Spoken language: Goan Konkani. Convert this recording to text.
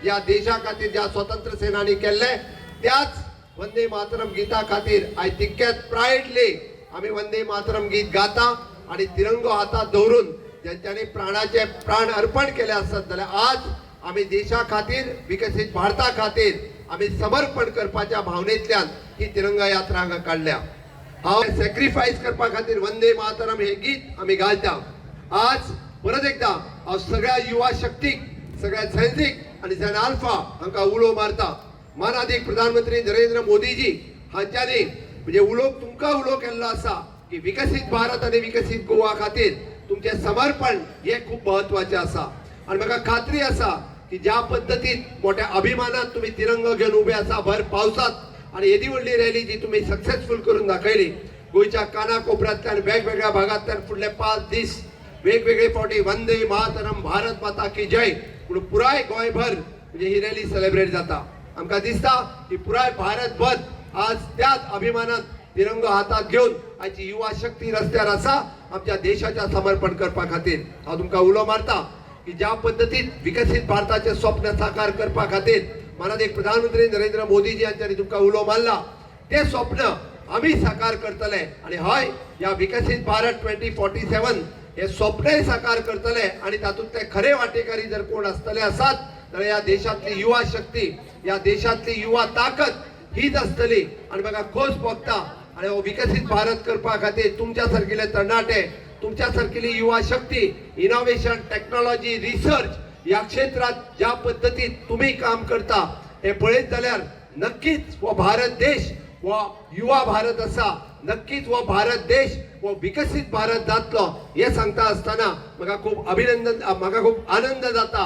ह्या देशा खातीर ज्या स्वतंत्र सेनानी केल्ले, त्याच वंदे मातरम गीता खातीर आयज तितक्याच प्रायडली आमी वंदे मातरम गीत गाता आणि तिरंगो हातात दवरून ज्यांच्यानी प्राणाचे प्राण अर्पण केले आसत जाल्यार आज आमी देशा खातीर, विकसीत भारता खातीर आमी समर्पण करपाच्या भावनेंतल्यान ही तिरंगा यात्रा हांगा काडल्या. हांव सॅक्रिफायस करपा खातीर वंदे मातरम हे गीत आमी गायता. आज परत एकदा हांव सगळ्या युवा शक्तीक, सगळ्या झेन्झीक आनी झेन आल्फा हांकां उलो मारता. मानादीक प्रधानमंत्री नरेंद्र मोदीजी हांच्यांनी म्हणजे उलो तुमकां उलो केल्लो आसा की विकसीत भारत आनी विकसीत गोवा खातीर तुमचें समर्पण हें खूब म्हत्वाचें आसा. आनी म्हाका खात्री आसा की ज्या पद्दतीन मोठ्या अभिमानान तुमी तिरंगो घेवन उबे आसा भर पावसात आणि येदी व्हडली रॅली जी तुमी सक्सेसफूल करून दाखयली, गोंयच्या काना कोपऱ्यांतल्यान, वेगवेगळ्या भागांतल्यान फुडले 5 दीस वेगवेगळे फावटी वंदे मातरम, भारत माता की जय म्हणून पुराय गोंयभर म्हणजे ही रॅली सेलिब्रेट जाता. आमकां दिसता की पुराय भारतभर आज त्याच अभिमानान तिरंगो हातात घेवन आयची युवा शक्ती रस्त्यार आसा आमच्या देशाच्या समर्पण करपा खातीर. हांव तुमकां उलो मारता की ज्या पद्दतीन विकसीत भारताचें स्वप्न साकार करपा खातीर मानादीक प्रधानमंत्री नरेंद्र मोदीजी हांच्यांनी तुमकां उलो मारला, ते स्वप्न आमी साकार करतले आणि हय ह्या विकसीत भारत 2047 हे स्वप्नय साकार करतले. आणि तातूंतले खरे वाटेकारी जर कोण आसतले आसात जाल्यार ह्या देशांतली युवा शक्ती, ह्या देशांतली युवा ताकद हीच आसतली. आणि म्हाका खोस भोगता आणि हो विकसीत भारत करपा खातीर तुमच्या सारकिले तरणाटे, तुमच्या सारकिली युवा शक्ती इनोव्हेशन, टेक्नॉलॉजी, रिसर्च ह्या क्षेत्रात ज्या पद्दतीन तुम्ही काम करता हे पळयत जाल्यार नक्कीच हो भारत देश हो युवा भारत आसा. नक्कीच हो भारत देश हो विकसीत भारत जातलो हे सांगता आसतना म्हाका खूब अभिनंदन, म्हाका खूब आनंद जाता.